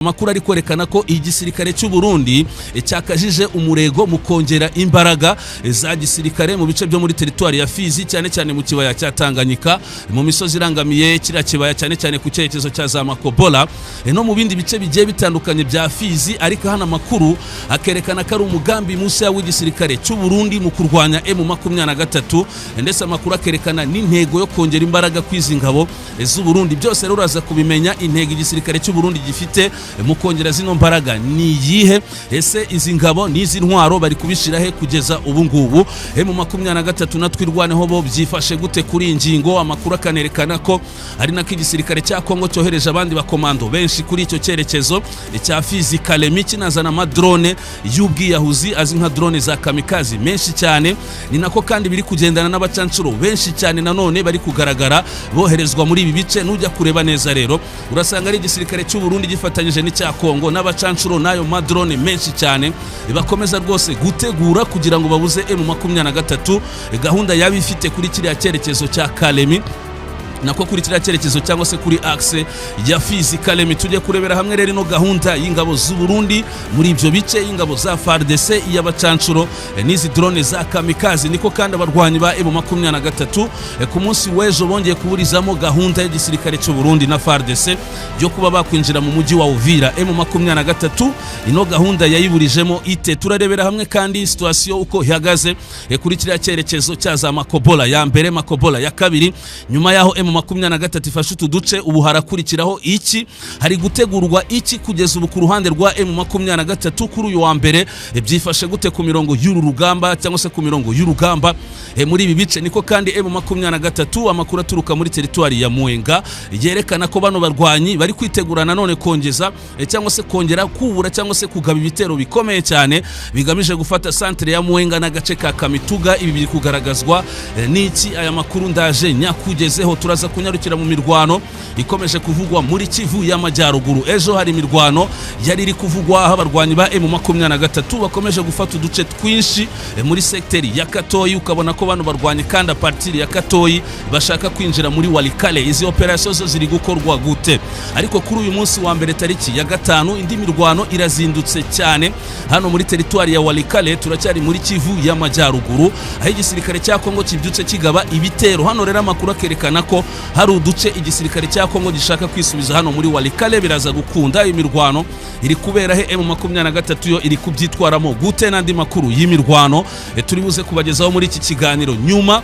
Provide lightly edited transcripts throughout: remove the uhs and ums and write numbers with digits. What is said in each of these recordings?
Amakuru ari kwerekana ko igisirikare cy'u Burundi cyakajije umurego mu kongera imbaraga za gisirikare mu bice byo muri teritwari ya Fizi, cyane cyane mu kibaya cya Tanganyika, mu misozi irangamiye kiriya kibaya, cyane cyane ku cyerekezo cya za Makobola no mu bindi bice bigiye bitandukanye bya Fizi. Ariko hano amakuru akerekana ko ari umugambi mushya w'igisirikare cy'u Burundi mu kurwanya M23, ndetse amakuru akerekana n'intego yo kongera imbaraga kw'izi ngabo z'u Burundi. Byose rero uraza kubimenya. Intego igisirikare cy'u Burundi gifite mu kongera zino mbaraga ni iyihe? Ese izi ngabo n'izi ntwaro bari kubishyira he kugeza ubu ngubu? M23 na Twirwaneho bo byifashe gute kuri iyi ngingo? Amakuru akanerekana ko ari nako igisirikare cya Kongo cyohereje abandi bakomando benshi kuri icyo cyerekezo cya Fizi, Kalemi, kinazana amadrone y'ubwiyahuzi azi nka drone za kamikazi menshi cyane. Ni nako kandi biri kugendana n'abacancuro benshi cyane nanone bari kugaragara boherezwa muri ibi bice. Nujya kureba neza rero, urasanga ari igisirikare cy'u Burundi gifatanyije n'icya Kongo n'abacancuro n'ayo madrone menshi cyane, bakomeza rwose gutegura kugira ngo babuze M23 gahunda yaba ifite kuri kiriya cyerekezo cya Kalemi, nako kuri kiriya cyerekezo cyangwa se kuri axe ya Fizi Kalemi. Tujye kurebera hamwe rero ino gahunda y'ingabo z'u Burundi muri ibyo bice, y'ingabo za FARDC, iy'abacancuro n'izi drone za kamikazi. Niko kandi abarwanyi ba M23 ku munsi w'ejo bongeye kuburizamo gahunda y'igisirikare cy'u Burundi na FARDC yo kuba bakwinjira mu mujyi wa Uvira. M23 ino gahunda yayiburijemo ite? Turarebera hamwe kandi situation uko ihagaze kuri kiriya cyerekezo cya za Makobola ya mbere, Makobola ya kabiri. Nyuma yaho M23 ifashe utu duce, ubu harakurikiraho iki? Hari gutegurwa iki kugeza ubu ku ruhande rwa M23? Kuri uyu wa mbere byifashe gute ku mirongo y'uru rugamba cyangwa se ku mirongo y'urugamba muri ibi bice? Niko kandi M23, amakuru aturuka muri teritwari ya Mwenga yerekana ko bano barwanyi bari kwitegura nanone kongeza cyangwa se kongera kubura cyangwa se kugaba ibitero bikomeye cyane bigamije gufata centre ya Mwenga n'agace ka Kamituga. Ibi biri kugaragazwa n'iki? Aya makuru ndaje nyakugezeho. Turaza kunyarukira mu mirwano ikomeje kuvugwa muri Kivu y'Amajyaruguru. Ejo hari imirwano yari iri kuvugwa aho abarwanyi ba M23 bakomeje gufata uduce twinshi muri sekteri ya Katoyi. Ukabona ko bano barwanyi kandi à partir ya Katoyi bashaka kwinjira muri Walikale. Izi operation zo ziri gukorwa gute? Ariko kuri uyu munsi wa mbere, tariki ya 5, indi mirwano irazindutse cyane hano muri teritwari ya Walikale. Turacyari muri Kivu y'Amajyaruguru, aho igisirikare cya Kongo kibyutse kigaba ibitero. Hano rero amakuru akerekana ko hari uduce igisirikare cya Kongo gishaka kwisubiza hano muri Walikale. Biraza gukunda? Imirwano iri kubera he? M23 yo iri kubyitwaramo gute? N'andi makuru y'imirwano turi buze kubagezaho muri iki kiganiro nyuma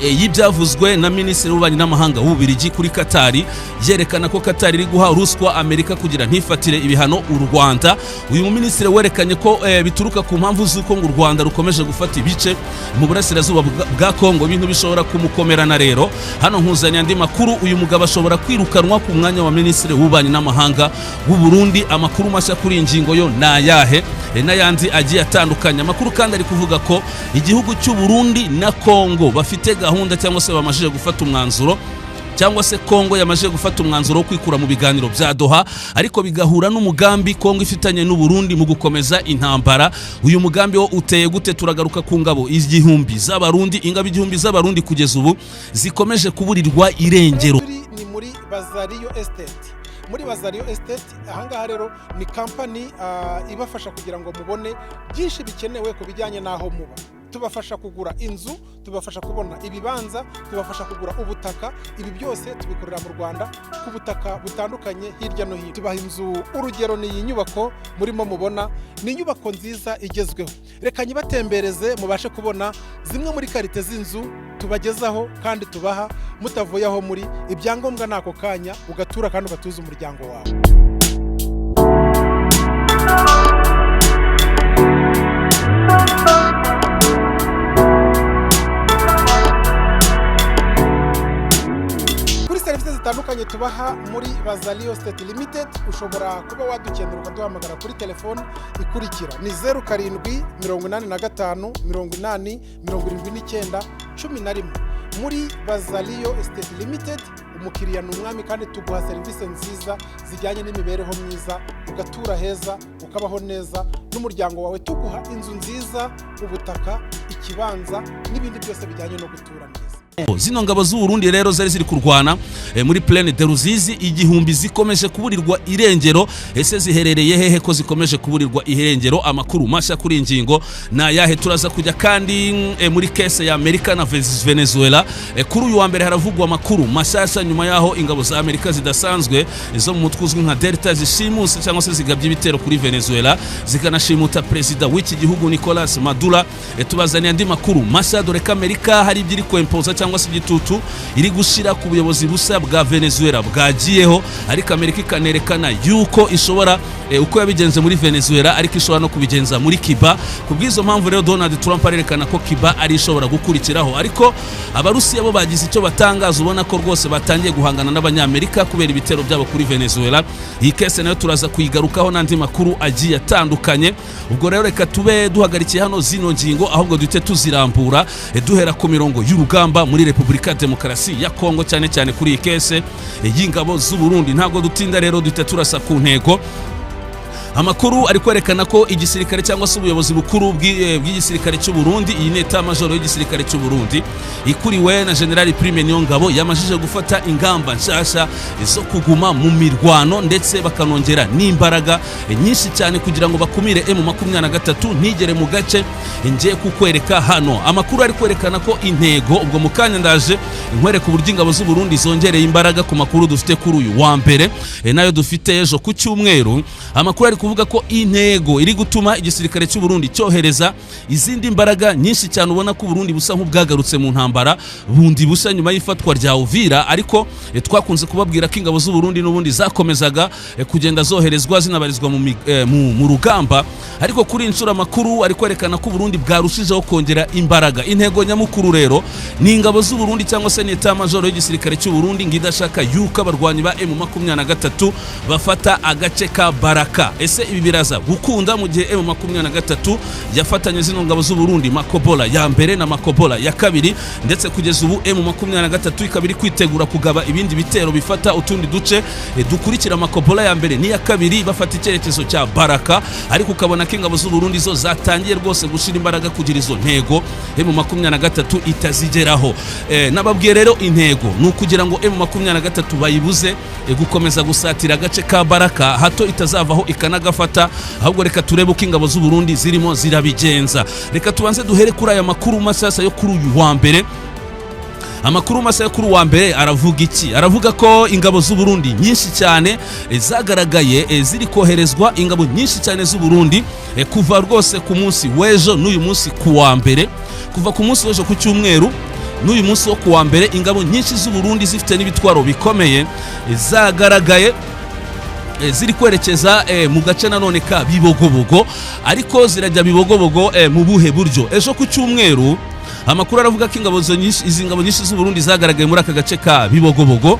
y'ibyavuzwe na minisitiri w'ububanyi n'amahanga w'Ububirigi kuri Katari, yerekana ko Katari iri guha ruswa Amerika kugira ntifatire ibihano u Rwanda. Uyu minisitiri werekanye ko bituruka ku mpamvu z'uko ngo u Rwanda rukomeje gufata ibice mu burasirazuba bwa Kongo, ibintu bishobora kumukomerana. Rero hano nkuzanye andi makuru: uyu mugabo ashobora kwirukanwa ku mwanya wa minisitiri w'ububanyi n'amahanga w'u Burundi. Amakuru mashya kuri iyi ngingo yo ni ayahe? N'ayandi agiye atandukanye. Amakuru kandi ari kuvuga ko igihugu cy'u Burundi na Kongo bafite gahunda cyangwa se bamajije gufata umwanzuro, cyangwa se Kongo yamajije gufata umwanzuro wo kwikura mu biganiro bya Doha, ariko bigahura n'umugambi Kongo ifitanye n'u Burundi mu gukomeza intambara. Uyu mugambi wo uteye gute? Turagaruka ku ngabo 1000 z'Abarundi, ingabo 1000 z'Abarundi kugeza ubu zikomeje kuburirwa irengero. Turi ni muri Bazariyo Estate. Muri Bazariyo Estate ahangaha rero ni kampani ibafasha kugira ngo mubone byinshi bikenewe ku bijyanye n'aho muba. Tubafasha kugura inzu, tubafasha kubona ibibanza, tubafasha kugura ubutaka. Ibi byose tubikorera mu Rwanda ku butaka butandukanye hirya no hino. Tubaha inzu, urugero ni iyi nyubako murimo mubona, ni inyubako nziza igezweho. Reka nyibatembereze mubashe kubona zimwe muri qualité z'inzu tubagezaho kandi tubaha mutavuye aho muri. Ibyangombwa ni ako kanya, ugatura kandi ugatuza umuryango wawe. Kuri serivisi zitandukanye tubaha muri Bazaliyo State Limited, ushobora kuba wadukenera ukaduhamagara kuri telefoni ikurikira, ni 0785 80 79 11. Muri Bazaliyo Estate Limited umukiriya ni umwami, kandi tuguha serivisi nziza zijyanye n'imibereho myiza, ugatura heza, ukabaho neza n'umuryango wawe. Tuguha inzu nziza, ubutaka, ikibanza n'ibindi byose bijyanye no gutura neza. Zino ngabo z'u Burundi rero zari ziri kurwana muri Plaine de Ruzizi 1000 zikomeje kuburirwa irengero. Ese ziherereye hehe ko zikomeje kuburirwa irengero? Amakuru mashya kuri ingingo na yahe? Turaza kujya kandi muri case ya Amerika na Venezuela. Kuri uyu wa mbere haravugwa amakuru mashasha nyuma yaho ingabo za Amerika zidasanzwe zo mu mutwe uzwi nka Delta zishimuse cyangwa se zigabye ibitero kuri Venezuela, zikanashimuta perezida w'iki gihugu Nicolas Maduro. Tubazaniye andi makuru mashya, dore ko Amerika hari ibyo iri kwempoza cyangwa se igitutu iri gushira ku buyobozi bushya bwa Venezuela bwagiyeho, ariko Amerika ikanerekana yuko ishobora uko yabigenze muri Venezuela ariko ishobora no kubigenza muri Cuba. Ku bw'izo mpamvu rero Donald Trump arerekana ko Cuba ari ishobora gukurikiraho, ariko Abarusiya bo bagize icyo batangaza, ubona ko rwose batangiye guhangana n'Abanyamerika kubera ibitero byabo kuri Venezuela. Iyi case nayo turaza kuyigarukaho n'andi makuru agiye atandukanye. Ubwo rero reka tube duhagarikiye hano zino ngingo, ahubwo duhite tuzirambura duhera ku mirongo y'urugamba muri Repubulika ya Demokarasi ya Kongo, cyane cyane kuri iyi case y'ingabo z'u Burundi. Ntabwo dutinda rero, duhite turasa ku ntego. Amakuru ari kwerekana ko igisirikare cyangwa se ubuyobozi bukuru bw'igisirikare cy'u Burundi, iyi ni état major y'igisirikare cy'u Burundi ikuriwe na General Prime Niyongabo, yamajije gufata ingamba nshasha zo kuguma mu mirwano, ndetse bakanongera n'imbaraga nyinshi cyane kugira ngo bakumire M23 ntigere mu gace ngiye kukwereka hano. Amakuru ari kwerekana ko intego, ubwo mu kanya ndaje nkwereka uburyo ingabo z'u Burundi zongereye imbaraga ku makuru dufite kuri uyu wa mbere nayo dufite ejo ku cyumweru. Amakuru ari kuvuga ko intego iri gutuma igisirikare cy'u Burundi cyohereza izindi mbaraga nyinshi cyane, ubona ko Burundi busa nk'ubwagarutse mu ntambara bundi busa nyuma y'ifatwa rya Uvira, ariko twakunze kubabwira ko ingabo z'u Burundi n'ubundi zakomezaga kugenda zoherezwa zinabarizwa mu rugamba, ariko kuri inshuro amakuru ari kwerekana ko Burundi bwarushijeho kongera imbaraga. Intego nyamukuru rero ni ingabo z'u Burundi cyangwa se ni état major y'igisirikare cy'u Burundi ngo idashaka yuko abarwanyi ba M23 bafata agace ka Baraka. Ese ibi biraza gukunda mu gihe M23 yafatanye zino ngabo z'u Burundi Makobola ya mbere na Makobola ya kabiri, ndetse kugeza ubu M23 ikaba iri kwitegura kugaba ibindi bitero bifata utundi duce dukurikira Makobola ya mbere n'iya kabiri, bafata icyerekezo cya Baraka, ariko ukabona ko ingabo z'u Burundi zo zatangiye rwose gushira imbaraga kugira izo ntego M23 itazigeraho? Nababwiye rero, intego ni ukugira ngo M23 bayibuze gukomeza gusatira agace ka Baraka, hato itazavaho ikanagafata. Ahubwo reka turebe uko ingabo z'u Burundi zirimo zirabigenza. Reka tubanze duhere kuri aya makuru mashyashya yo kuri uyu wa mbere. Amakuru mashya yo kuri uwa mbere aravuga iki? Aravuga ko ingabo z'u Burundi nyinshi cyane zagaragaye ziri koherezwa, ingabo nyinshi cyane z'u Burundi kuva rwose ku munsi w'ejo n'uyu munsi ku wa mbere, kuva ku munsi w'ejo ku cyumweru n'uyu munsi wo ku wa mbere, ingabo nyinshi z'u Burundi zifite n'ibitwaro bikomeye zagaragaye ziri kwerekeza mu gace nanone ka Bibogobogo. Ariko zirajya Bibogobogo mu buhe buryo? Ejo ku cyumweru amakuru aravuga ko ingabo izi ngabo nyinshi z'u Burundi zagaragaye muri aka gace ka Bibogobogo,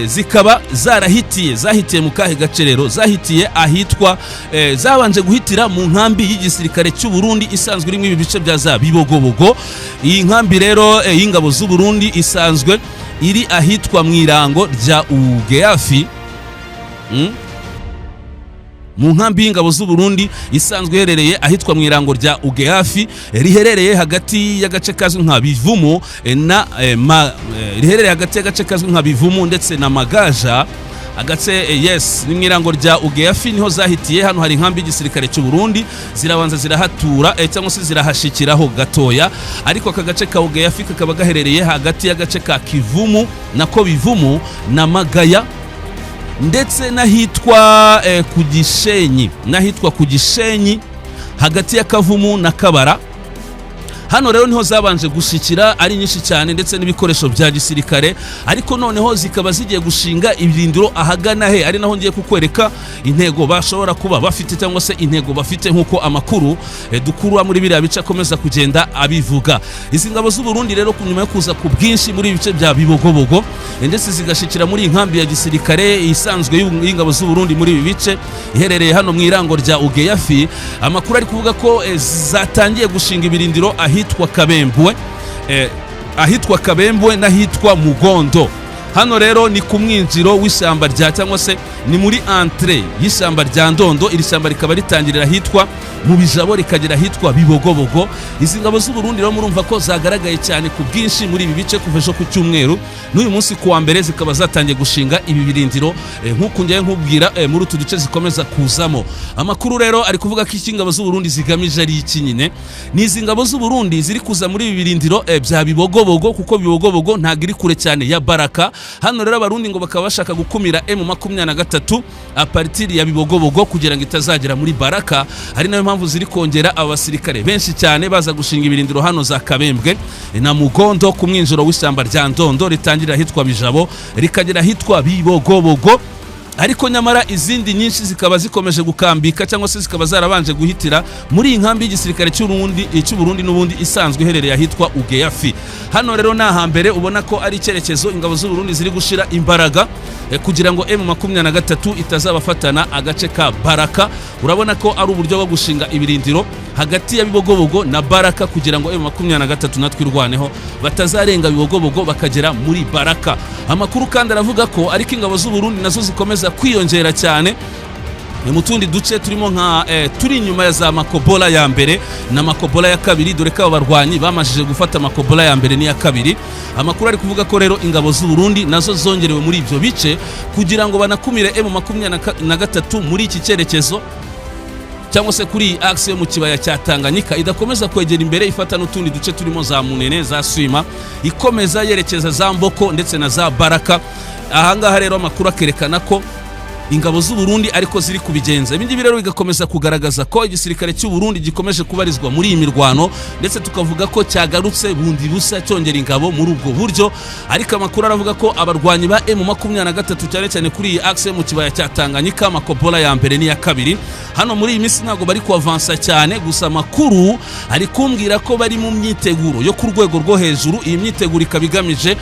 zikaba zarahitiye, zahitiye mu kahe gace rero? Zahitiye ahitwa zabanje guhitira mu nkambi y'igisirikare cy'u Burundi isanzwe irimo ibi bice bya za Bibogobogo. Iyi nkambi rero y'ingabo z'u Burundi isanzwe iri ahitwa mu irango rya Ugeafi, Mu nkambi y'ingabo z'u Burundi isanzwe iherereye ahitwa mu irango rya Ugeafi, riherereye hagati y'agace kazwi nka Bivumu na riherereye hagati y'agace kazwi nka Bivumu ndetse na Magaja agace. Yes, ni mu irango rya Ugeafi niho zahitiye. Hano hari inkambi y'igisirikare cy'u Burundi, zirabanza zirahatura cyangwa se zirahashikiraho gatoya, ariko aka gace ka Ugeafi kakaba gaherereye hagati y'agace ka Kivumu nako Bivumu na Magaya, ndetse n'ahitwa ku Gishenyi, n'ahitwa ku Gishenyi hagati ya Kavumu na Kabara. Hano rero niho zabanje gushikira ari nyinshi cyane, ndetse n'ibikoresho bya gisirikare, ariko noneho zikaba zigiye gushinga ibirindiro ahagana he? Ari naho ngiye kukwereka intego bashobora kuba bafite cyangwa se intego bafite nk'uko amakuru dukura muri biriya bice akomeza kugenda abivuga. Izi ngabo z'u Burundi rero, ku nyuma yo kuza ku bwinshi muri ibi bice bya Bibogobogo ndetse zigashikira muri iyi nkambi ya gisirikare isanzwe y'ingabo z'u Burundi muri ibi bice iherereye hano mu irango rya Ugeyafi, amakuru ari kuvuga ko zatangiye gushinga ibirindiro ahitwa Kabembwe, ahitwa Kabembwe n'ahitwa Mugondo. Hano rero ni ku mwinjiro w'ishyamba rya, cyangwa se ni muri entrée y'ishyamba rya Ndondo. Iri shyamba rikaba ritangirira ahitwa mu Bijabo, rikagera ahitwa Bibogobogo. Izi ngabo z'u Burundi rero murumva ko zagaragaye cyane ku bwinshi muri ibi bice kuva ejo ku cyumweru, n'uyu munsi ku wa mbere zikaba zatangiye gushinga ibi birindiro, nk'uku ngiye nkubwira, muri utu duce zikomeza kuzamo. Amakuru rero ari kuvuga ko iki ingabo z'u Burundi zigamije ari iki nyine. Ni izi ngabo z'u Burundi ziri kuza muri ibi birindiro bya Bibogobogo, kuko Bibogobogo ntabwo iri kure cyane ya Baraka. Hano rero Abarundi ngo bakaba bashaka gukumira M23 à partir ya Bibogobogo kugira ngo itazagera muri Baraka, ari nayo mpamvu ziri kongera aba basirikare benshi cyane baza gushinga ibirindiro hano za Kabembwe na Mugondo, ku mwinjiro w'ishyamba rya Ndondo ritangirira ahitwa Bijabo, rikagera ahitwa Bibogobogo. Ariko nyamara izindi nyinshi zikaba zikomeje gukambika, cyangwa se zikaba zarabanje guhitira muri iyi nkambi y'igisirikare cy'u Burundi n'ubundi isanzwe iherereye ahitwa Ugeyafi. Hano rero ni ahambere ubona ko ari icyerekezo ingabo z'u Burundi ziri gushira imbaraga, kugira ngo M23 itazabafatana agace ka Baraka. Urabona ko ari uburyo bwo gushinga ibirindiro hagati ya Bibogobogo na Baraka, kugira ngo M23 natwe irwaneho, batazarenga Bibogobogo bakagera muri Baraka. Amakuru kandi aravuga ko ariko ingabo z'u Burundi nazo zikomeza kwiyongera cyane mu tundi duce turimo nka turi inyuma ya za Makobola ya mbere na Makobola ya kabiri, dore ko aba barwanyi bamajije gufata Makobola ya mbere n'iya kabiri. Amakuru ari kuvuga ko rero ingabo z'u Burundi nazo zongerewe muri ibyo bice kugira ngo banakumire M23 muri iki cyerekezo, cyangwa se kuri iyi axe yo mu kibaya cya Tanganyika, idakomeza kwegera imbere ifata n'utundi duce turimo za Munene, za Swima, ikomeza yerekeza za Mboko ndetse na za Baraka. Ahangaha rero amakuru akerekana ko ingabo z'u Burundi ariko ziri kubigenza. Ibi ngibi rero bigakomeza kugaragaza ko igisirikare cy'u Burundi gikomeje kubarizwa muri iyi mirwano, ndetse tukavuga ko cyagarutse bundi busa cyongera ingabo muri ubwo buryo. Ariko amakuru aravuga ko abarwanyi ba M23, cyane cyane kuri iyi axe mu kibaya cya Tanganyika, Makobola ya mbere n'iya kabiri, hano muri iyi minsi ntabwo bari kuavansa cyane. Gusa amakuru ari kumbwira ko bari mu myiteguro yo ku rwego rwo hejuru. Iyi myiteguro ikaba igamije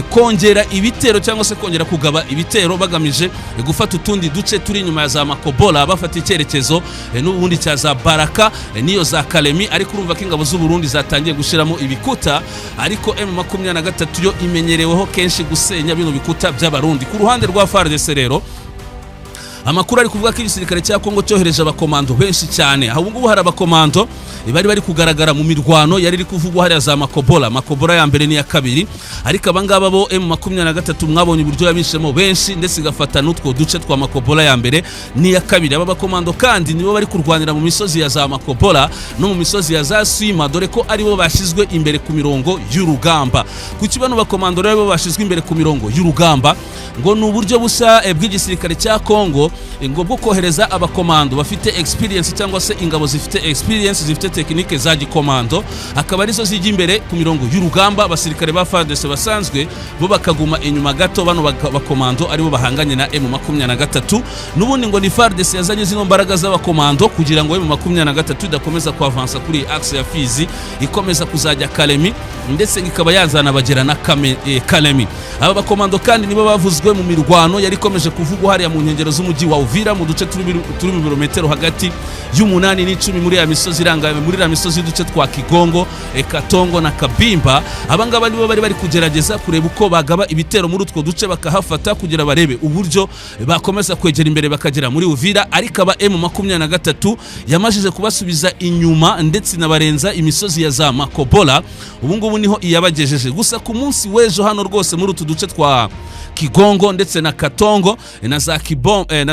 kongera ibitero, cyangwa se kongera kugaba ibitero bagamije gufata utundi duce turi inyuma ya za Makobola, bafata icyerekezo n'ubundi cya za Baraka, n'iyo za Kalemi. Ariko urumva ko ingabo z'u Burundi zatangiye gushyiramo ibikuta, ariko M23 yo imenyereweho kenshi gusenya bino bikuta by'Abarundi. Ku ruhande rwa FARDC rero, amakuru ari kuvuga ko igisirikare cya Kongo cyohereje abakomando benshi cyane. Aho ngubu hari abakomando bari kugaragara mu mirwano yari iri kuvugwa hariya za Makobola, Makobola ya mbere n'iya kabiri. Ariko abangaba bo M23 mwabonye uburyo yabishemo benshi, ndetse igafata n'utwo duce twa Makobola ya mbere n'iya kabiri. Aba bakomando kandi nibo bari kurwanira mu misozi ya za Makobola no mu misozi ya za Swima, dore ko aribo bashyizwe imbere ku mirongo y'urugamba. Kuki bano bakomando rero bo bashyizwe imbere ku mirongo y'urugamba? Ngo ni uburyo bushya bw'igisirikare cya Kongo, ngo bwo kohereza abakomando bafite experience, cyangwa se ingabo zifite experience, zifite technique za gikomando, akaba arizo zijya imbere ku mirongo y'urugamba, abasirikare ba FARDC basanzwe bo bakaguma inyuma gato, bano bakomando aribo bahanganye na M23. N'ubundi ngo ni FARDC yazanye zino mbaraga z'abakomando kugira ngo M23 idakomeza kuavansa kuri axe ya Fizi, ikomeza kuzajya Kalemi, ndetse ikaba yazana bagera na Kalemi. Aba bakomando kandi nibo bavuzwe mu mirwano yari ikomeje kuvugwa hariya mu nkengero z'umujyi wa Uvira, mu duce turi mu birometero hagati y'8 n'icumi, muri ya misozi iranga, muri ya misozi y'uduce twa Kigongo, Katongo na Kabimba. Aba ngaba nibo bari kugerageza kureba uko bagaba ibitero muri utwo duce bakahafata, kugira barebe uburyo bakomeza kwegera imbere bakagera muri Uvira. Ariko aba M23 yamajije kubasubiza inyuma, ndetse inabarenza imisozi ya za Makobola. Ubu ngubu niho iyabagejeje. Gusa ku munsi w'ejo hano rwose muri utu duce twa Kigongo ndetse na Katongo, na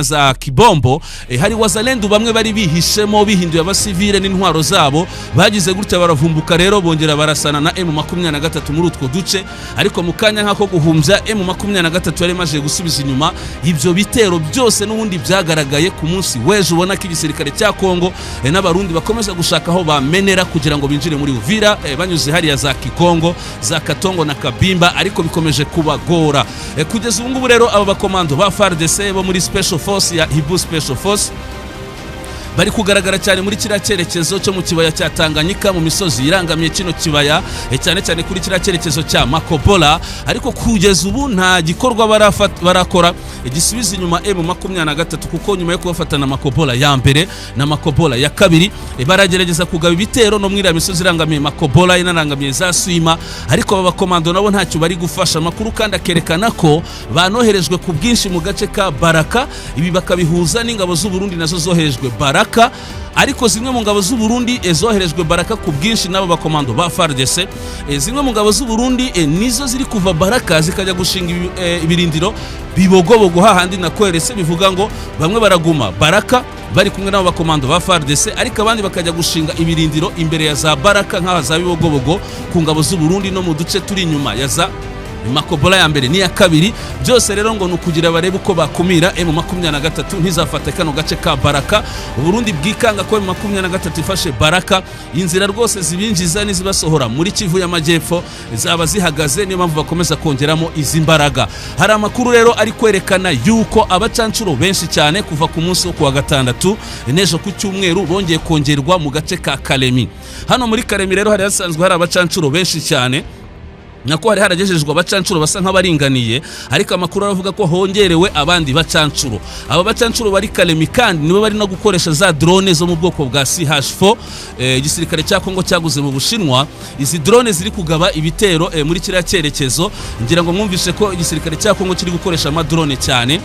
za Kibombo, hari Wazalendu bamwe bari bihishemo bihinduye abasivile n'intwaro zabo, bagize gutya baravumbuka rero, bongera barasana na M23 muri utwo duce. Ariko mu kanya nk'ako guhumbya, M23 yari imaze gusubiza inyuma ibyo bitero byose n'ubundi byagaragaye ku munsi w'ejo. Ubona ko igisirikare cya Kongo n'Abarundi bakomeza gushaka aho bamenera kugira ngo binjire muri Uvira, banyuze hariya za Kigongo, za Katongo na Kabimba, ariko bikomeje kubagora. Kugeza ubu ngubu rero aba bakomando ba FARDC bo muri Special Force ya Hibu Special Force bari kugaragara cyane muri utu duce twa Kigongo na Katongo. Bari kugaragara cyane muri kiriya cyerekezo cyo mu kibaya cya Tanganyika, mu misozi irangamiye kino kibaya, cyane cyane kuri kiriya cyerekezo cya Makobola. Ariko kugeza ubu nta gikorwa barakora gisubiza inyuma M23, kuko nyuma yo kubafatana Makobola ya mbere na Makobola ya kabiri, baragerageza kugaba ibitero no muri iriya misozi irangamiye Makobola, inarangamiye za Swima, ariko aba bakomando nabo ntacyo bari gufasha. Amakuru kandi akerekana ko banoherejwe ku bwinshi mu gace ka Baraka. Ibi bakabihuza n'ingabo z'u Burundi nazo zoherejwe Baraka, ariko zimwe mu ngabo z'u Burundi zoherejwe Baraka ku bwinshi n'abo bakomando ba FARDC. Zimwe mu ngabo z'u Burundi nizo ziri kuva Baraka zikajya gushinga ibirindiro Bibogobogo, hahandi nakweretse. Bivuga ngo bamwe baraguma Baraka bari kumwe n'abo bakomando ba FARDC, ariko abandi bakajya gushinga ibirindiro imbere ya za Baraka, nk'aha za Bibogobogo, ku ngabo z'u Burundi no mu duce turi inyuma ya za Makobola ya mbere n'iya kabiri. Byose rero ngo ni ukugira barebe uko bakumira M23 ntizafate kano gace ka Baraka. Uburundi bwikanga ko M23 ifashe Baraka, inzira rwose zibinjiza n'izibasohora muri Kivu y'Amajyepfo zaba zihagaze. Niyo mpamvu bakomeza kongeramo izi mbaraga. Hari amakuru rero ari kwerekana yuko abacancuro benshi cyane kuva ku munsi wo kuwa gatandatu n'ejo ku cyumweru bongeye kongerwa mu gace ka Kalemi. Hano muri Kalemi rero hari hasanzwe hari abacancuro benshi cyane, nako hari haragejejwe abacancuro basa nk'abaringaniye, ariko amakuru aravuga ko hongerewe abandi bacancuro. Aba bacancuro bari Kalemi kandi nibo bari no gukoresha za drone zo mu bwoko bwa CH4 igisirikare cya Kongo cyaguze mu Bushinwa. Izi drone ziri kugaba ibitero muri kiriya cyerekezo. Ngira ngo mwumvise ko igisirikare cya Kongo kiri gukoresha amadrone cyane.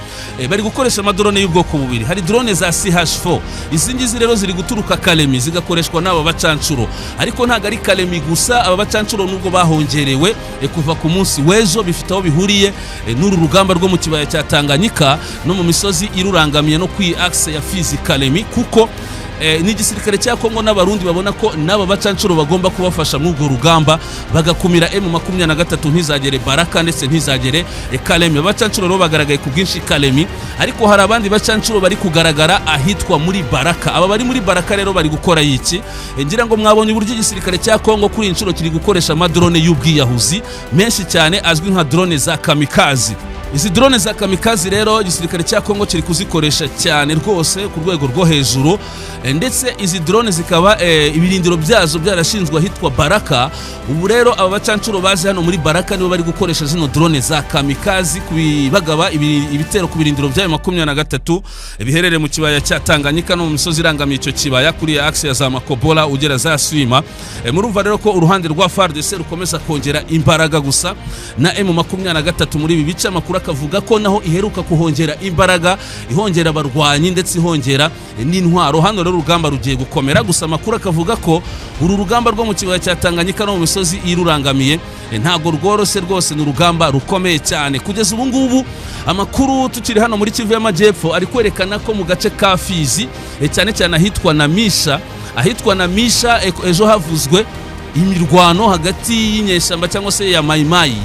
Bari gukoresha amadrone y'ubwoko bubiri. Hari drone za CH4. Izi ngizi rero ziri guturuka Kalemi, zigakoreshwa n'aba bacancuro. Ariko ntabwo ari Kalemi gusa. Aba bacancuro nubwo bahongerewe kuva ku munsi w'ejo, bifite aho bihuriye n'uru rugamba rwo mu kibaya cya Tanganyika no mu misozi irurangamiye no kuri axe ya Fizi Kalemi, kuko n'igisirikare cya Kongo n'Abarundi babona ko n'aba bacancuro bagomba kubafasha muri urwo rugamba, bagakumira M23 ntizagere Baraka ndetse ntizagere Kalemi. Abacancuro rero bagaragaye ku bwinshi Kalemi, ariko hari abandi bacancuro bari kugaragara ahitwa muri Baraka. Aba bari muri Baraka rero bari gukora iki? Ngira ngo mwabonye uburyo igisirikare cya Kongo kuri iyi nshuro kiri gukoresha amadrone y'ubwiyahuzi menshi cyane azwi nka drone za kamikazi. Izi drone za kamikazi rero igisirikare cya Kongo kiri kuzikoresha cyane rwose ku rwego rwo hejuru. Ndetse izi drone zikaba ibirindiro byazo byarashinzwe ahitwa Baraka. Ubu rero aba bacancuro baje hano muri Baraka nibo bari gukoresha zino drone za kamikazi bagaba ibitero ku birindiro byayo 23 biherereye mu kibaya cya Tanganyika no mu misozi irangamiye icyo kibaya, kuri ya axe ya za Makobola ugera za Swima. Murumva rero ko uruhande rwa FARDC rukomeza kongera imbaraga gusa na M23 muri ibi bice. Amakuru akavuga ko naho iheruka kuhongera imbaraga, ihongera abarwanyi ndetse ihongera n'intwaro. Hano rero urugamba rugiye gukomera. Gusa amakuru akavuga ko uru rugamba rwo mu kibaya cya Tanganyika no mu misozi irurangamiye ntabwo rworoshye rwose, ni urugamba rukomeye cyane. Kugeza ubu ngubu amakuru tukiri hano muri Kivu y'Amajyepfo ari kwerekana ko mu gace ka Fizi, cyane cyane ahitwa na Misha, ahitwa na Misha, ejo havuzwe imirwano hagati y'inyeshyamba cyangwa se ya Mayimayi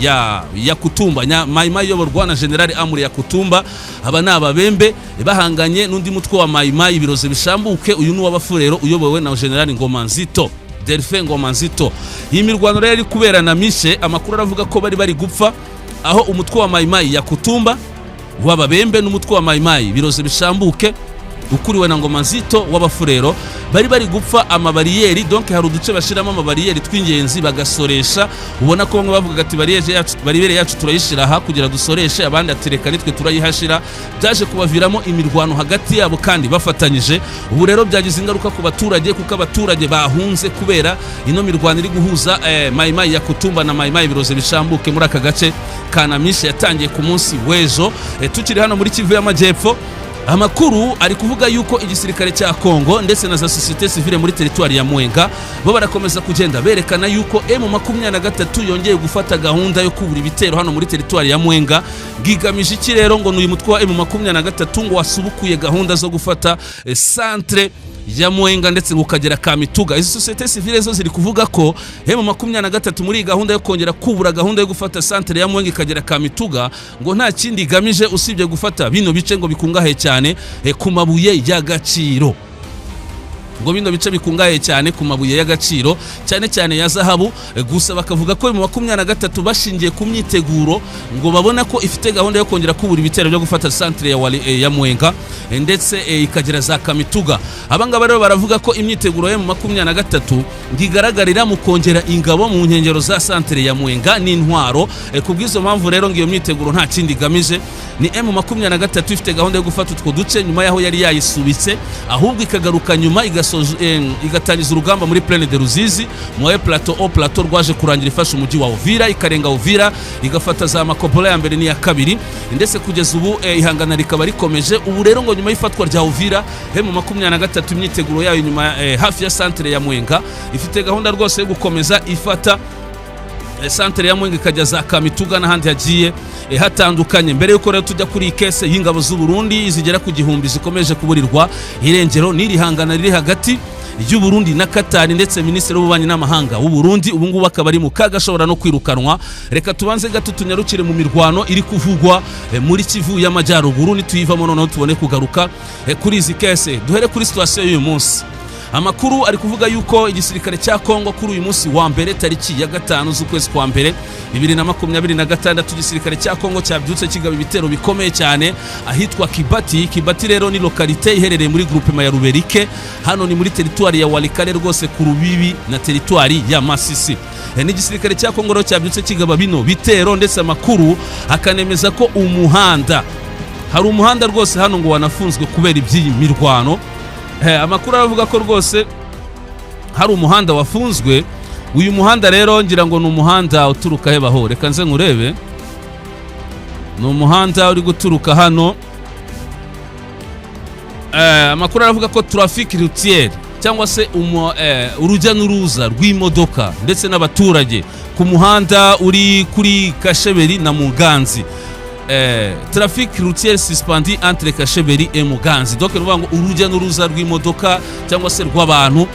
ya Kutumba, Mayimayi iyoborwa na General Amuri ya Kutumba. Aba ni Ababembe bahanganye n'undi mutwe wa Mayimayi Ibiroze Bishambuke. Uyu ni uw'Abafurero uyobowe na General Ngoma Nzito, Delphin Ngoma Nzito. Iyi mirwano rero iri kubera na Mishe, amakuru aravuga ko bari gupfa aho umutwe wa Mayimayi ya Kutumba w'Ababembe n'umutwe wa Mayimayi Biroze Bishambuke ukuriwe na Ngoma Nzito w'Abafurero bari gupfa amabariyeri. Donc hari uduce bashiramo amabariyeri tw'ingenzi bagasoresha. Ubona ko bamwe bavugaga ati: "Bariyeri yacu turayishira aha kugira dusoreshe," abandi ati: "Reka nitwe turayihashira." Byaje kubaviramo imirwano hagati yabo kandi bafatanyije. Ubu rero byagize ingaruka ku baturage, kuko abaturage bahunze kubera ino mirwano iri guhuza Mayimayi ya Kutumba na Mayimayi Biroze Bishambuke muri aka gace ka Namishe, yatangiye ku munsi w'ejo. Tukiri hano muri Kivu y'Amajyepfo, amakuru ari kuvuga yuko igisirikare cya Kongo ndetse na za société civile muri teritwari ya Mwenga bo barakomeza kugenda berekana yuko M23 yongeye gufata gahunda yo kubura ibitero hano muri teritwari ya Mwenga. Bwigamije iki rero? Ngo ni uyu mutwe wa M23 ngo wasubukuye gahunda zo gufata centre ya Mwenga ndetse ngo ukagera Kamituga. Izi société civile zo ziri kuvuga ko M23 muri iyi gahunda yo kongera kubura gahunda yo gufata centre ya Mwenga ikagera Kamituga, ngo nta kindi igamije usibye gufata bino bice ngo bikungahaye cyane ku mabuye y'agaciro. Ngo bino bice bikungahaye cyane ku mabuye y'agaciro, cyane cyane ya zahabu. Gusa bakavuga ko mu 23, bashingiye ku myiteguro, ngo babona ko ifite gahunda yo kongera kubura ibitero byo gufata centre ya Mwenga, ndetse ikagera za Kamituga. Abangaba rero baravuga ko imyiteguro ya 23 ngo igaragarira mu kongera ingabo mu nkengero za centre ya Mwenga n'intwaro. Ku bw'izo mpamvu rero, ngo iyo myiteguro nta kindi igamije, ni M23 ifite gahunda yo gufata utwo duce nyuma y'aho yari yayisubitse, ahubwo ikagaruka nyuma igatangiza urugamba muri Plaine de Ruzizi, mu plateau, haut plateau, rwaje kurangira ifashe umujyi wa Uvira, ikarenga Uvira, igafata za Makobola ya mbere n'iya kabiri, ndetse kugeza ubu ihangana rikaba rikomeje. Ubu rero ngo nyuma y'ifatwa rya Uvira, M23 imyiteguro yayo nyuma hafi ya centre ya Mwenga, ifite gahunda rwose yo gukomeza ifata centre ya Mwenga, ikajya za Kamituga n'ahandi hagiye hatandukanye. Mbere yuko rero tujya kuri iyi case y'ingabo z'u Burundi zigera ku 1000 zikomeje kuburirwa irengero, n'iri hangana riri hagati y'u Burundi na Katari, ndetse minisitiri w'ububanyi n'amahanga w'u Burundi ubu ngubu akaba ari mu kaga, ashobora no kwirukanwa, reka tubanze gato tunyarukire mu mirwano iri kuvugwa muri Kivu y'Amajyaruguru. Nituyivamo noneho tubone kugaruka kuri izi case. Duhere kuri situation y'uyu munsi. Amakuru ari kuvuga yuko igisirikare cya Kongo kuri uyu munsi wa mbere, tariki ya 5 z'ukwezi kwa mbere 2026, igisirikare cya Kongo cyabyutse kigaba ibitero bikomeye cyane ahitwa Kibati. Kibati rero ni localité iherereye muri groupement ya Ruberike, hano ni muri teritwari ya Walikale, rwose ku rubibi na teritwari ya Masisi. N'igisirikare cya Kongo rero cyabyutse kigaba bino bitero, ndetse amakuru akanemeza ko umuhanda, hari umuhanda rwose hano ngo wanafunzwe kubera iby'iyi mirwano. Amakuru aravuga ko rwose hari umuhanda wafunzwe. Uyu muhanda rero ngira ngo ni umuhanda uturuka hebaho, reka nze nkurebe, ni umuhanda uri guturuka hano. Amakuru aravuga ko trafic routière, cyangwa se urujya n'uruza rw'imodoka ndetse n'abaturage ku muhanda uri kuri Kasheberi na Muganzi, trafic routière suspendu entre Kasheberi et Muganzi. Donc ni ukuvuga ngo urujya n'uruza rw'imodoka cyangwa se rw'abantu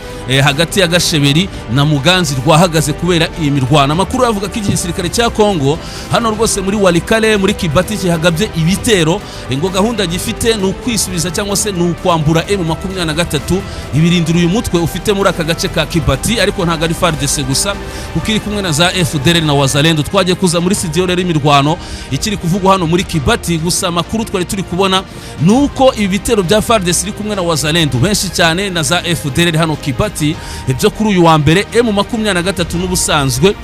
hagati ya Gasheberi na Muganzi rwahagaze kubera iyi mirwano. Amakuru avuga ko igisirikare cya Kongo hano rwose muri Walikale, muri Kibati, kihagabye ibitero. Ngo gahunda gifite ni ukwisubiza cyangwa se ni ukwambura M23 ibirindiro uyu mutwe ufite muri aka gace ka Kibati. Ariko ntabwo ari FARDC gusa, kuko iri kumwe na za FDLR na Wazalendo. Twagiye kuza muri studio rero, imirwano ikiri kuvugwa hano muri Kibati. Gusa amakuru twari turi kubona ni uko ibi bitero bya FARDC iri kumwe na Wazalendo benshi cyane na za FDLR hano Kibati, ibyo kuri uyu wa mbere, M23 n'ubusanzwe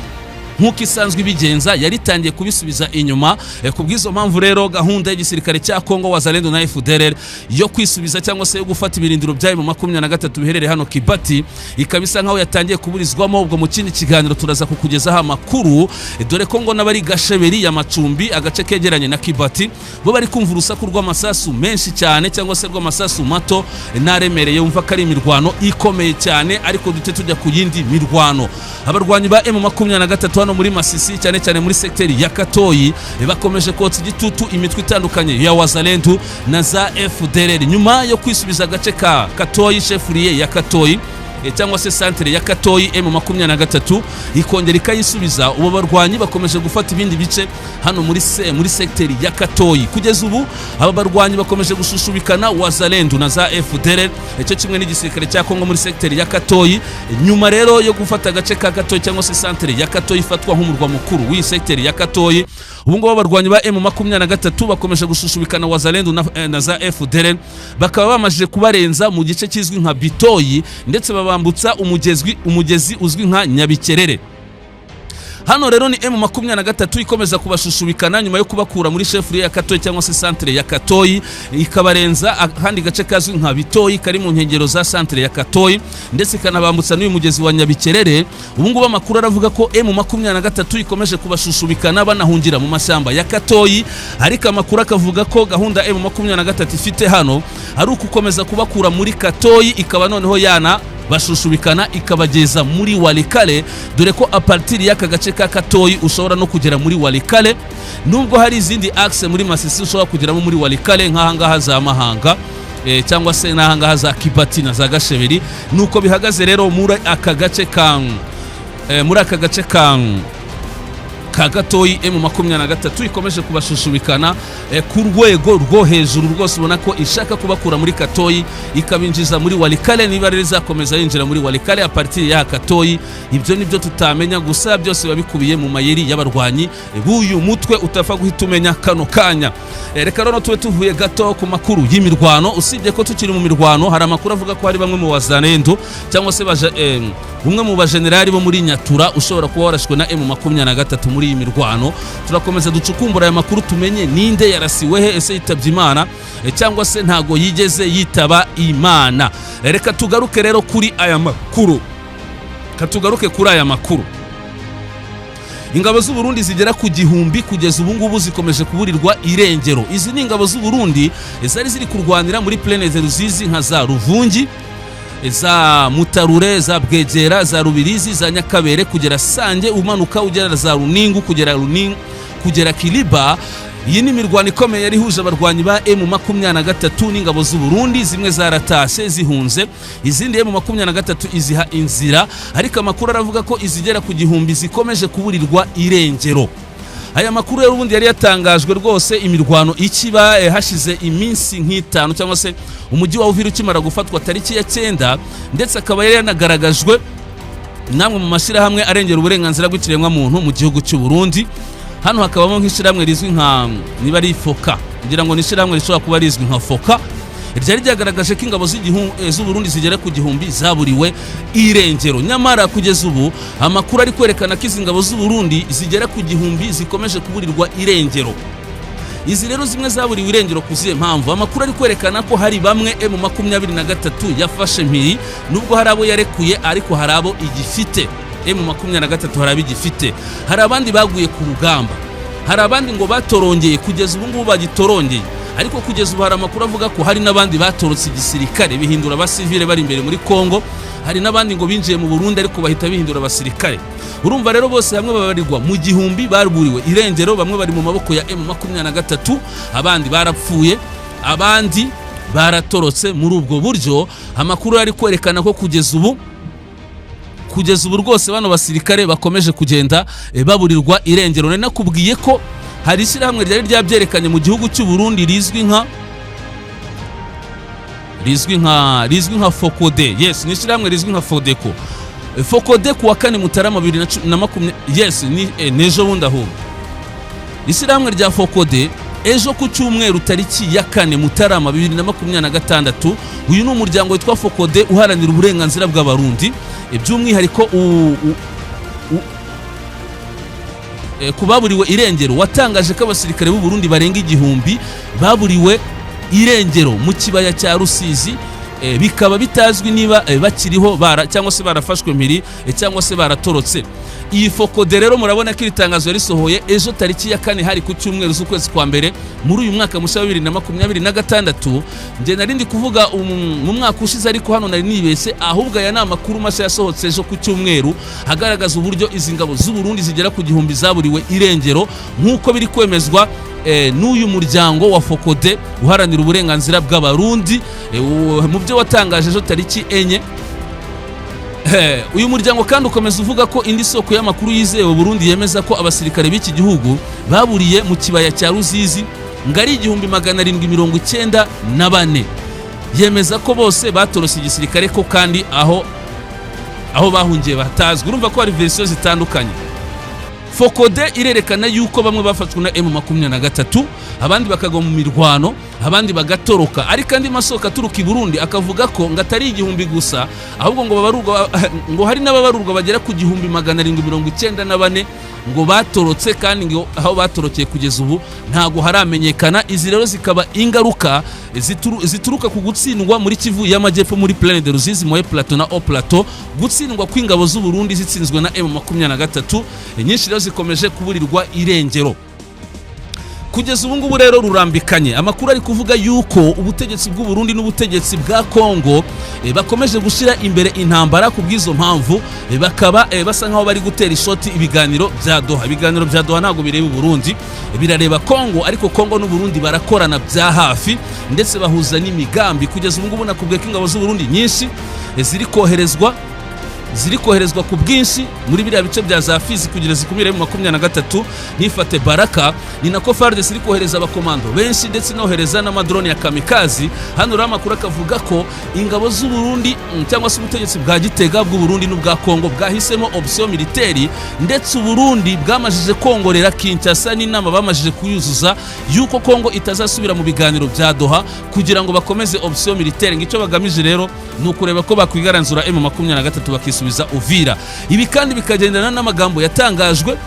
nk'uko isanzwe ibigenza yaritangiye kubisubiza inyuma. Ku bw'izo mpamvu rero, gahunda y'igisirikare cya Kongo, Wazalendo na FDLR yo kwisubiza cyangwa se yo gufata ibirindiro byayo mu 23 biherereye hano Kibati ikaba isa nkaho yatangiye kuburizwamo. Ubwo mu kindi kiganiro turaza kukugezaho amakuru, dore ko ngo n'abari Gasheberi ya Macumbi, agace kegeranye na Kibati, bo bari kumva urusaku rw'amasasu menshi cyane cyangwa se rw'amasasu mato n'aremereye, wumva ko ari imirwano ikomeye cyane. Ariko dute tujya ku yindi mirwano. Abarwanyi ba M23 hano muri Masisi, cyane cyane muri sekiteri ya Katoyi, bakomeje kotsa igitutu imitwe itandukanye ya Wazalendu na za FDLR nyuma yo kwisubiza agace ka Katoyi, chef-lieu ya Katoyi, cyangwa se santere ya Katoyi. M23 ikongera ikayisubiza. Ubu barwanyi bakomeje gufata ibindi bice hano muri sekiteri ya Katoyi. Kugeza ubu aba barwanyi bakomeje gushushubikana Wazalendu na za FDLR, cyo kimwe n'igisirikare cya Kongo muri sekiteri ya Katoyi. Nyuma rero yo gufata agace ka Katoyi cyangwa se santere ya Katoyi ifatwa nk'umurwa mukuru w'iyi sekiteri ya Katoyi, ubu ngubu abarwanyi ba M23 bakomeje gushushubikana Wazalendu na za FDLR, bakaba bamajije kubarenza mu gice kizwi nka Bitoyi, ndetse babambutsa umugezi uzwi nka Nyabikerere. Hano rero ni M23 ikomeza kubashushubikana nyuma yo kubakura muri chef-lieu ya Katoyi cyangwa se santere ya Katoyi, ikabarenza ahandi gace kazwi nka Bitoyi kari mu nkengero za santere ya Katoyi, ndetse ikanabambutsa n'uyu mugezi wa Nyabikerere. Ubu ngubu amakuru aravuga ko M23 ikomeje kubashushubikana, banahungira mu mashyamba ya Katoyi. Ariko amakuru akavuga ko gahunda M23 ifite hano ari ukukomeza kubakura muri Katoyi, ikaba noneho yana bashushubikana ikabageza muri Walikale, dore ko à partir y'aka gace ka Katoyi ushobora no kugera muri Walikale, nubwo hari izindi axe muri Masisi ushobora kugeramo muri Walikale, nk'ahangaha za Mahanga, cyangwa se n'ahangaha za Kibati na za Gasheberi. Nuko bihagaze rero muri aka gace ka Ka Gatoyi, M23 ikomeje kubashushubikana ku rwego rwo hejuru rwose. Ubona ko ishaka kubakura muri Katoyi ikabinjiza muri Walikale. Niba rero izakomeza yinjira muri Walikale à partir ya Katoyi, ibyo nibyo tutamenya. Gusa byose biba bikubiye mu mayeri y'abarwanyi b'uyu mutwe utapfa guhita umenya kano kanya. Reka rero tube tuvuye gato ku makuru y'imirwano. Usibye ko tukiri mu mirwano, hari amakuru avuga ko hari bamwe mu wazalendo cyangwa se umwe mu bajenerali bo muri Nyatura ushobora kuba warashwe na M23 muri iyi mirwano. Turakomeza ducukumbura aya makuru, tumenye ninde yarasiwe he, ese yitabye Imana cyangwa se ntago yigeze yitaba Imana. Reka tugaruke rero kuri aya makuru, reka tugaruke kuri aya makuru. Ingabo z'u Burundi zigera ku 1000 kugeza ubu ngubu zikomeje kuburirwa irengero. Izi ni ingabo z'u Burundi zari ziri kurwanira muri Plaine de Ruzizi, nka za Ruvungi, za Mutarure, za Bwegera, za Rubirizi, za Nyakabere, kugera Sange, umanuka ugera za Runingu, kugera Runingu, kugera Kiliba. Iyi ni imirwano ikomeye yari ihuje abarwanyi ba M23 n'ingabo z'u Burundi. Zimwe zaratashye zihunze, izindi M23 iziha inzira, ariko amakuru aravuga ko izigera ku 1000 zikomeje kuburirwa irengero. Aya makuru rero ubundi yari yatangajwe rwose imirwano ikiba, hashize iminsi nk'itanu cyangwa se umujyi wa Uvira ukimara gufatwa tariki ya 9, ndetse akaba yari yanagaragajwe namwe mu mashyirahamwe arengera uburenganzira bw'ikiremwamuntu mu gihugu cy'u Burundi. Hano hakabamo nk'ishyirahamwe rizwi nka, niba ari Foka, kugira ngo ni ishyirahamwe rishobora kuba rizwi nka Foka, ryari ryagaragaje ko ingabo z'u Burundi zigera ku 1000 zaburiwe irengero. Nyamara kugeza ubu amakuru ari kwerekana ko izi ngabo z'u Burundi zigera ku 1000 zikomeje kuburirwa irengero. Izi rero zimwe zaburiwe irengero ku zihe mpamvu? Amakuru ari kwerekana ko hari bamwe M23 yafashe mpiri. Nubwo hari abo yarekuye, ariko hari abo igifite M23, hari abo igifite. Hari abandi baguye ku rugamba, hari abandi ngo batorongeye, kugeza ubu ngubu bagitorongeye. Ariko kugeza ubu hari amakuru avuga ko hari n'abandi batorotse igisirikare bihindura abasivile bari imbere muri Kongo. Hari n'abandi ngo binjiye mu Burundi ariko bahita bihindura abasirikare. Urumva rero bose hamwe babarirwa mu 1000 baburiwe irengero. Bamwe bari mu maboko ya M23, abandi barapfuye, abandi baratorotse. Muri ubwo buryo amakuru yari kwerekana ko kugeza ubu rwose bano basirikare bakomeje kugenda baburirwa irengero. Nari nakubwiye ko hari ishyirahamwe ryari ryabyerekanye mu gihugu cy'u Burundi rizwi nka Fokode. Yes, ni ishyirahamwe rizwi nka Fodeko. Fokode ku wa 4 Mutarama 2020. Yes, ni n'ejo bundi. Ahubwo ishyirahamwe rya Fokode ejo ku cyumweru tariki ya 4 Mutarama 2026. Uyu ni umuryango witwa Fokode uharanira uburenganzira bw'Abarundi, by'umwihariko ku baburiwe irengero. Watangaje ko abasirikare b'u Burundi barenga 1000 baburiwe irengero mu kibaya cya Rusizi, bikaba bitazwi niba bakiriho bara cyangwa se barafashwe mpiri cyangwa se baratorotse. Iyi Fokode rero murabona ko iri tangazo yarisohoye ejo tariki ya 4, hari ku cyumweru, z'ukwezi kwa mbere muri uyu mwaka mushya wa 2026. Njye nari ndi kuvuga mu mwaka ushize, ariko hano nari nibeshye. Ahubwo aya ni amakuru mashya yasohotse ejo ku cyumweru, agaragaza uburyo izi ngabo z'u Burundi zigera ku 1000 zaburiwe irengero, nk'uko biri kwemezwa n'uyu muryango wa Fokode uharanira uburenganzira bw'Abarundi mu byo watangaje ejo tariki 4. Uyu muryango kandi ukomeza uvuga ko indi soko y'amakuru yizewe Burundi yemeza ko abasirikare b'iki gihugu baburiye mu kibaya cya Ruzizi ngo ari 1794. Yemeza ko bose batorose igisirikare, ko kandi aho bahungiye batazwi. Urumva ko hari verisiyo zitandukanye. Fokode irerekana yuko bamwe bafashwe na M23, abandi bakagwa mu mirwano, abandi bagatoroka. Ariko andi masoko aturuka i Burundi akavuga ko ngo atari 1000 gusa, ahubwo ngo babarurwa, ngo hari n'ababarurwa bagera ku 1794 ngo batorotse, kandi ngo aho batorokeye kugeza ubu ntago haramenyekana. Izi rero zikaba ingaruka zituruka ku gutsindwa muri Kivu y'Amajyepfo, muri Plaine de Ruzizi, Moyen Plateau na Haut Plateau. Gutsindwa kw'ingabo z'u Burundi zitsinzwe na M23, nyinshi rero zikomeje kuburirwa irengero kugeza ubu ngubu. Rero rurambikanye, amakuru ari kuvuga yuko ubutegetsi bw'u Burundi n'ubutegetsi bwa Kongo bakomeje gushyira imbere intambara. Ku bw'izo mpamvu bakaba basa nkaho bari gutera ishoti ibiganiro bya Doha. Ibiganiro bya Doha ntabwo bireba u Burundi, birareba Kongo, ariko Kongo n'u Burundi barakorana bya hafi ndetse bahuza n'imigambi. Kugeza ubu ngubu nakubwiye ko ingabo z'u Burundi nyinshi ziri koherezwa. ziri koherezwa ku bwinshi muri biriya bice bya za Fizi kugira zikumire M23 ntifate Baraka, ni nako FARDC iri kohereza abakomando benshi ndetse inohereza n'amadrone ya kamikazi. Hano rero amakuru akavuga ko ingabo z'u Burundi, cyangwa se ubutegetsi bwa Gitega bw'u Burundi n'ubwa Kongo, bwahisemo option militaire, ndetse u Burundi bwamajije kongorera Kinshasa n'inama bamajije kuyuzuza yuko Kongo itazasubira mu biganiro bya Doha kugira ngo bakomeze option militaire. Ngo icyo bagamije rero ni ukureba ko bakwigaranzura M23 bakisubiza Uvira. Ibi kandi bikagendana n'amagambo yatangajwe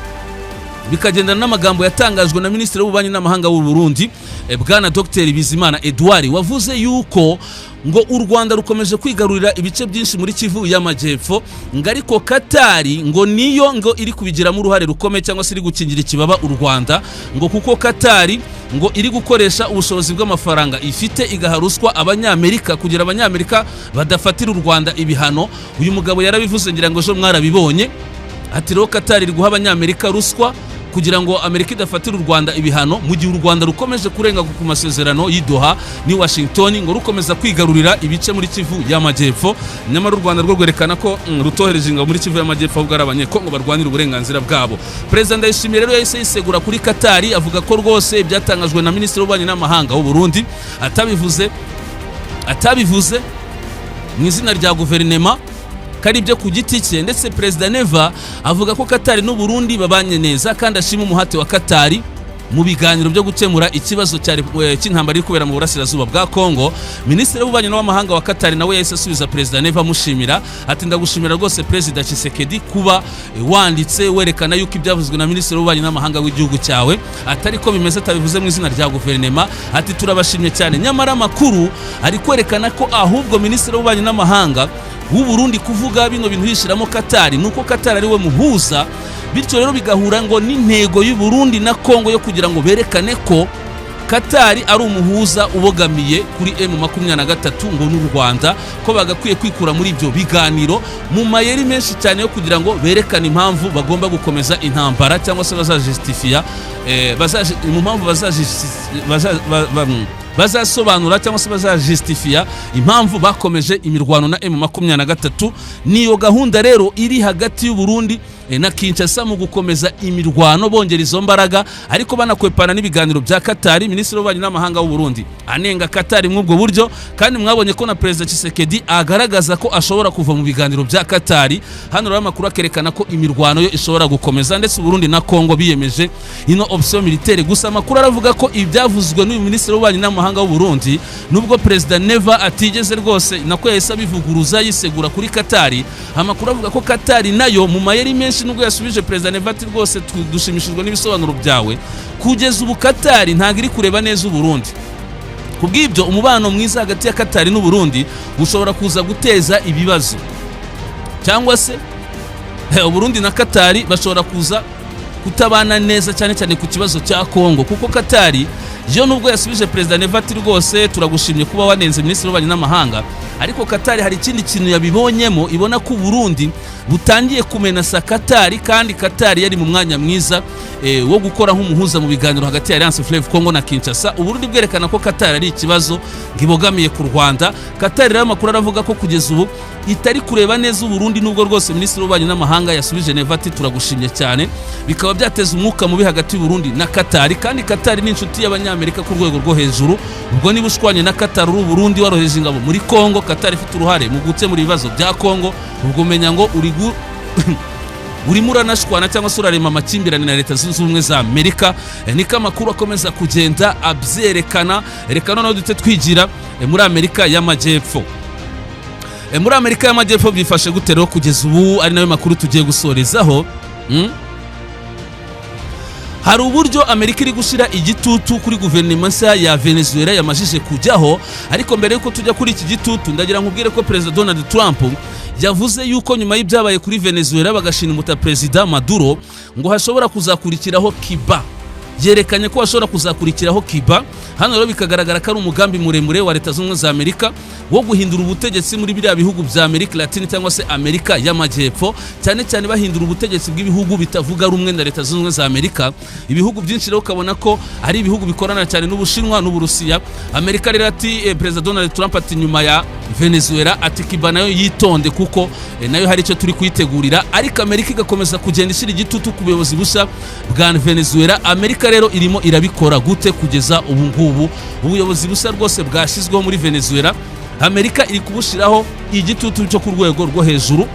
na Minisitiri w'Ububanyi n'Amahanga w'u Burundi, bwana Dr Bizimana Edouard, wavuze yuko ngo u Rwanda rukomeje kwigarurira ibice byinshi muri Kivu y'Amajyepfo, ngo ariko Katari ngo niyo ngo iri kubigiramo uruhare rukomeye cyangwa se iri gukingira ikibaba u Rwanda, ngo kuko Katari ngo iri gukoresha ubushobozi bw'amafaranga ifite igaha ruswa Abanyamerika kugira Abanyamerika badafatira u Rwanda ibihano. Uyu mugabo yarabivuze, ngira ngo ejo mwarabibonye, ati rero Katari iri guha Abanyamerika ruswa kugira ngo Amerika idafatira u Rwanda ibihano, mu gihe u Rwanda rukomeje kurenga ku masezerano y'i Doha ni Washington, ngo rukomeza kwigarurira ibice muri Kivu y'Amajyepfo. Nyamara u Rwanda rwo rwerekana ko rutohereje ingabo muri Kivu y'Amajyepfo, ahubwo ari Abanyekongo barwanira uburenganzira bwabo. Perezida Ndayishimiye rero yahise yisegura kuri Katari, avuga ko rwose ibyatangajwe na Minisitiri w'Ububanyi n'Amahanga w'u Burundi atabivuze mu izina rya guverinema, ko ari ibyo ku giti cye. Ndetse Perezida Neva avuga ko Katari n'u Burundi babanye neza kandi ashima umuhate wa Katari mu biganiro byo gukemura ikibazo cy'intambara iri kubera mu burasirazuba bwa Kongo. Minisitiri w'Ububanyi n'Amahanga wa Katari nawe yahise asubiza Perezida Neva amushimira, ati: "Ndagushimira rwose, Perezida Tshisekedi, kuba wanditse werekana yuko ibyavuzwe na Minisitiri w'Ububanyi n'Amahanga w'igihugu cyawe atari ko bimeze, atabivuze mu izina rya guverinema." Ati: "Turabashimye cyane." Nyamara amakuru ari kwerekana ko ahubwo Minisitiri w'Ububanyi n'Amahanga w'u Burundi kuvuga bino bintu yishyiramo Katari nuko Katari ari we muhuza, bityo rero bigahura ngo n'intego y'u Burundi na Kongo yo kugira ngo berekane ko Katari ari umuhuza ubogamiye kuri M23 ngo n'u Rwanda, ko bagakwiye kwikura muri ibyo biganiro, mu mayeri menshi cyane yo kugira ngo berekane impamvu bagomba gukomeza intambara cyangwa se bazajustifia mu mpamvu bazasobanura cyangwa se bazajustifiya impamvu bakomeje imirwano na M23. Niyo gahunda rero iri hagati y'u Burundi na Kinshasa mu gukomeza imirwano, bongera izo mbaraga ariko banakwepana n'ibiganiro bya Katari. Minisitiri w'Ububanyi n'Amahanga w'u Burundi anenga Katari muri ubwo buryo, kandi mwabonye ko na Perezida Tshisekedi agaragaza ko ashobora kuva mu biganiro bya Katari. Hano rero amakuru akerekana ko imirwano yo ishobora gukomeza, ndetse u Burundi na Kongo biyemeje ino option militaire. Gusa amakuru aravuga ko ibyavuzwe n'uyu Minisitiri w'Ububanyi n'Amahanga w'u Burundi, nubwo Perezida Neva atigeze rwose, nako yahise abivuguruza yisegura kuri Katari, amakuru avuga ko Katari nayo mu mayeri menshi, nubwo yasubije Perezida Neva ati: "Rwose dushimishijwe n'ibisobanuro byawe," kugeza ubu Katari ntabwo iri kureba neza u Burundi. Kubw'ibyo, umubano mwiza hagati ya Katari n'u Burundi ushobora kuza guteza ibibazo, cyangwa se Uburundi na Katari bashobora kuza kutabana neza, cyane cyane ku kibazo cya Kongo, kuko Katari yo nubwo yasubije Perezida Neva ati: "Rwose turagushimye kuba wanenze Minisitiri w'Ububanyi n'Amahanga," ariko Katari hari ikindi kintu yabibonyemo, ibona ko Uburundi butangiye kumenasa Katari, kandi Katari yari mu mwanya mwiza wo gukora nk'umuhuza mu biganiro hagati ya Alliance Fleuve Congo na Kinshasa. Uburundi bwerekana ko Katari ari ikibazo, ngo ibogamiye ku Rwanda. Katari rero amakuru aravuga ko kugeza ubu itari kureba neza Uburundi, nubwo rwose Minisitiri w'Ububanyi n'Amahanga yasubije Neva ati: "Turagushimye cyane." Bikaba byateza umwuka mubi hagati y'Uburundi na Katari, kandi Katari ni inshuti y'Abanyamerika ku rwego rwo hejuru. Ubwo niba ushwanye na Katari uri Uburundi, waroheje ingabo muri Kongo, Katari ifite uruhare mu gukemura ibibazo bya Kongo, ubwo umenya ngo urimo uranashwana cyangwa se urarema amakimbirane na Leta Zunze Ubumwe za Amerika. Niko amakuru akomeza kugenda abyerekana. Reka noneho duhite twigira muri Amerika y'Amajyepfo. Muri Amerika y'Amajyepfo byifashe gute rero kugeza ubu, ari nayo makuru tugiye gusorezaho? Hari uburyo Amerika iri gushyira igitutu kuri guverinoma nshya ya Venezuela yamajije kujyaho. Ariko mbere yuko tujya kuri iki gitutu, ndagira nkubwire ko Perezida Donald Trump yavuze yuko nyuma y'ibyabaye kuri Venezuela, bagashimuta Perezida Maduro, ngo hashobora kuzakurikiraho Cuba. Yerekanye ko hashobora kuzakurikiraho Cuba. Hano rero bikagaragara ko ari umugambi muremure wa Leta Zunze Ubumwe za Amerika wo guhindura ubutegetsi muri biriya bihugu bya Amerika Latine cyangwa se Amerika y'Amajyepfo, cyane cyane bahindura ubutegetsi bw'ibihugu bitavuga rumwe na Leta Zunze Ubumwe za Amerika. Ibihugu byinshi rero ukabona ko ari ibihugu bikorana cyane n'Ubushinwa n'Uburusiya. Amerika rero ati, Perezida Donald Trump ati nyuma ya Venezuela, ati Cuba nayo yitonde kuko nayo hari icyo turi kuyitegurira. Ariko Amerika igakomeza kugenda ishyira igitutu ku buyobozi bushya bwa Venezuela. Amerika rero irimo irabikora gute kugeza ubu ngubu? Ubuyobozi bushya rwose bwashyizweho muri Venezuela, Amerika iri kubushyiraho igitutu cyo ku rwego rwo hejuru.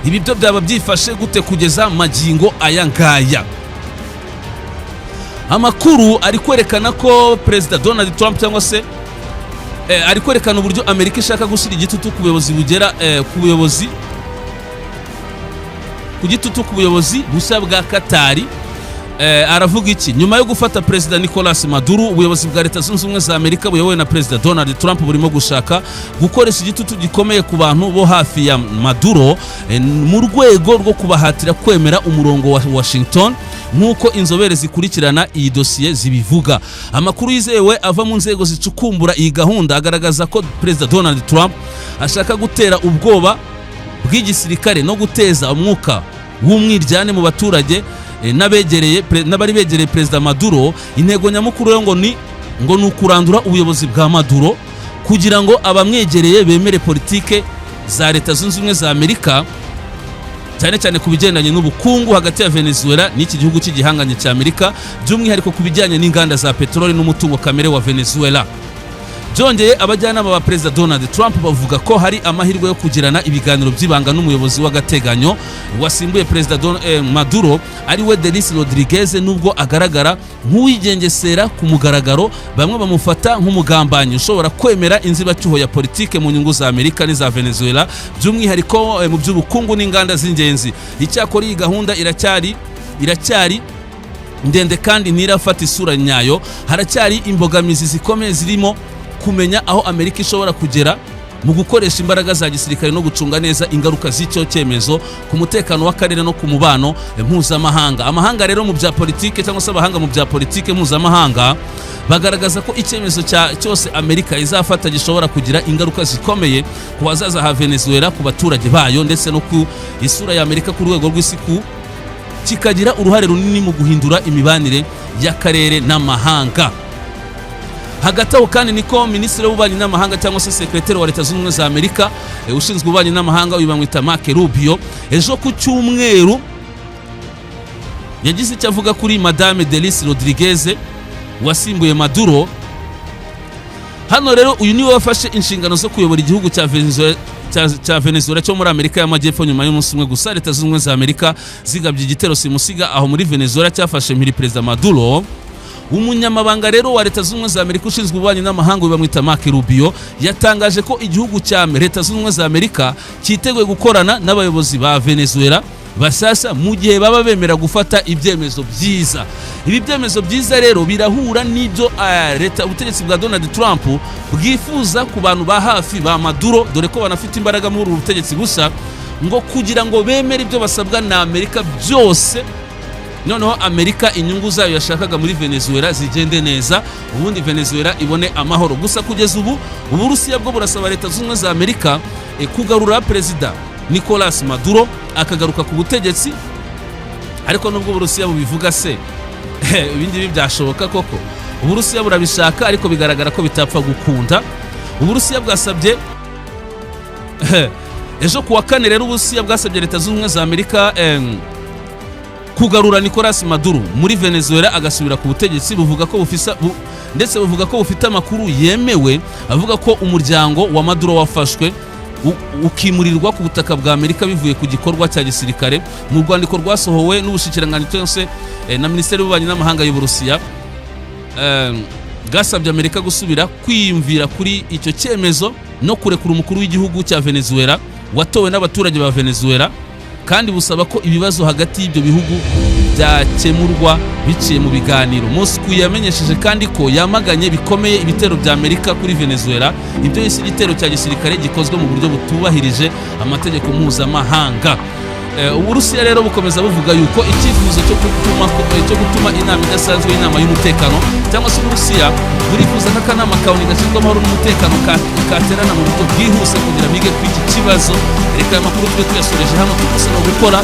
Ibi byo byaba byifashe gute kugeza magingo aya ngaya? Amakuru ari kwerekana ko Perezida Donald Trump, cyangwa se ari kwerekana uburyo Amerika ishaka gushyira igitutu ku buyobozi bugera ku buyobozi ku gitutu ku buyobozi bushya bwa Katari. Aravuga iki? Nyuma yo gufata Perezida Nicolas Maduro, ubuyobozi bwa Leta Zunze Ubumwe za Amerika buyobowe na Perezida Donald Trump burimo gushaka gukoresha igitutu gikomeye ku bantu bo hafi ya Maduro mu rwego rwo kubahatira kwemera umurongo wa Washington, nk'uko inzobere zikurikirana iyi dosiye zibivuga. Amakuru yizewe ava mu nzego zicukumbura iyi gahunda agaragaza ko Perezida Donald Trump ashaka gutera ubwoba bw'igisirikare no guteza umwuka w'umwiryane mu baturage n'abegereye n'abari begereye Perezida Maduro. Intego nyamukuru rero ngo ni ukurandura ubuyobozi bwa Maduro kugira ngo abamwegereye bemere politike za Leta Zunze Ubumwe za Amerika, cyane cyane ku bigendanye n'ubukungu hagati ya Venezuela n'iki gihugu cy'igihanganye cya Amerika, by'umwihariko ku bijyanye n'inganda za peteroli n'umutungo kamere wa Venezuela. Byongeye, abajyanama ba Perezida Donald Trump bavuga ko hari amahirwe yo kugirana ibiganiro by'ibanga n'umuyobozi w'agateganyo wasimbuye Perezida Maduro, ari we Delcy Rodriguez. Nubwo agaragara nk'uwigengesera ku mugaragaro, bamwe bamufata nk'umugambanyi ushobora kwemera inzibacyuho ya politike mu nyungu za Amerika n'iza Venezuela, by'umwihariko mu by'ubukungu n'inganda z'ingenzi. Icyakora iyi gahunda iracyari ndende kandi ntirafata isura nyayo. Haracyari imbogamizi zikomeye zirimo kumenya aho Amerika ishobora kugera mu gukoresha imbaraga za gisirikare no gucunga neza ingaruka z'icyo cyemezo ku mutekano w'akarere no ku mubano mpuzamahanga. Amahanga rero mu bya politike, cyangwa se abahanga mu bya politike mpuzamahanga, bagaragaza ko icyemezo cyose Amerika izafata gishobora kugira ingaruka zikomeye ku bazaza ha Venezuela, ku baturage bayo, ndetse no ku isura ya Amerika ku rwego rw'isi, ku kikagira uruhare runini mu guhindura imibanire y'akarere n'amahanga. Hagati aho kandi, niko Minisitiri w'Ububanyi n'Amahanga, cyangwa se Sekreteri wa Leta Zunze Ubumwe za Amerika ushinzwe ububanyi n'amahanga, uyu bamwita Marco Rubio, ejo ku cyumweru yagize icyo avuga kuri Madame Delcy Rodriguez wasimbuye Maduro. Hano rero uyu niwe wafashe inshingano zo kuyobora igihugu cya Venezuela cyo muri Amerika y'Amajyepfo nyuma y'umunsi umwe gusa Leta Zunze Ubumwe za Amerika zigabye igitero simusiga aho muri Venezuela cyafashe mpiri Perezida Maduro. Umunyamabanga rero wa Leta Zunze Ubumwe za Amerika ushinzwe ububanyi n'amahanga, uyu bamwita Marco Rubio, yatangaje ko igihugu cya Leta Zunze Ubumwe za Amerika cyiteguye gukorana n'abayobozi ba Venezuela bashyashya mu gihe baba bemera gufata ibyemezo byiza. Ibi byemezo byiza rero birahura n'ibyo leta, ubutegetsi bwa Donald Trump bwifuza ku bantu ba hafi ba Maduro, dore ko banafite imbaraga muri ubu butegetsi bushya, ngo kugira ngo bemere ibyo basabwa na Amerika byose, noneho Amerika inyungu zayo yashakaga muri Venezuela zigende neza, ubundi Venezuela ibone amahoro. Gusa kugeza ubu Uburusiya bwo burasaba Leta Zunze Ubumwe za Amerika kugarura Perezida Nicolas Maduro akagaruka ku butegetsi. Ariko nubwo Uburusiya bubivuga se, ibi ngibi byashoboka koko? Uburusiya burabishaka, ariko bigaragara ko bitapfa gukunda. Uburusiya bwasabye ejo ku wa kane rero, Uburusiya bwasabye Leta Zunze Ubumwe za Amerika kugarura Nicolas Maduro muri Venezuela agasubira ku butegetsi. Buvuga ko bufisa ndetse buvuga ko bufite amakuru yemewe avuga ko umuryango wa Maduro wafashwe ukimurirwa ku butaka bwa Amerika bivuye ku gikorwa cya gisirikare. Mu rwandiko rwasohowe n'ubushikiranganji cyangwa se na Minisiteri y'Ububanyi n'Amahanga y'Uburusiya, bwasabye Amerika gusubira kwiyumvira kuri icyo cyemezo no kurekura umukuru w'igihugu cya Venezuela watowe n'abaturage ba Venezuela, kandi busaba ko ibibazo hagati y'ibyo bihugu byakemurwa biciye mu biganiro. Moscow yamenyesheje kandi ko yamaganye bikomeye ibitero bya Amerika kuri Venezuela, ibyo yise igitero cya gisirikare gikozwe mu buryo butubahirije amategeko mpuzamahanga. Uburusiya rero bukomeza buvuga yuko icyifuzo cyo gutuma inama idasanzwe y'inama y'umutekano, cyangwa se Uburusiya burifuza ko akanama ka ONU gashinzwe amahoro n'umutekano katerana mu buryo bwihuse kugira bige kuri iki kibazo. Reka aya makuru tube tuyasoreje hano, tugusaba gukora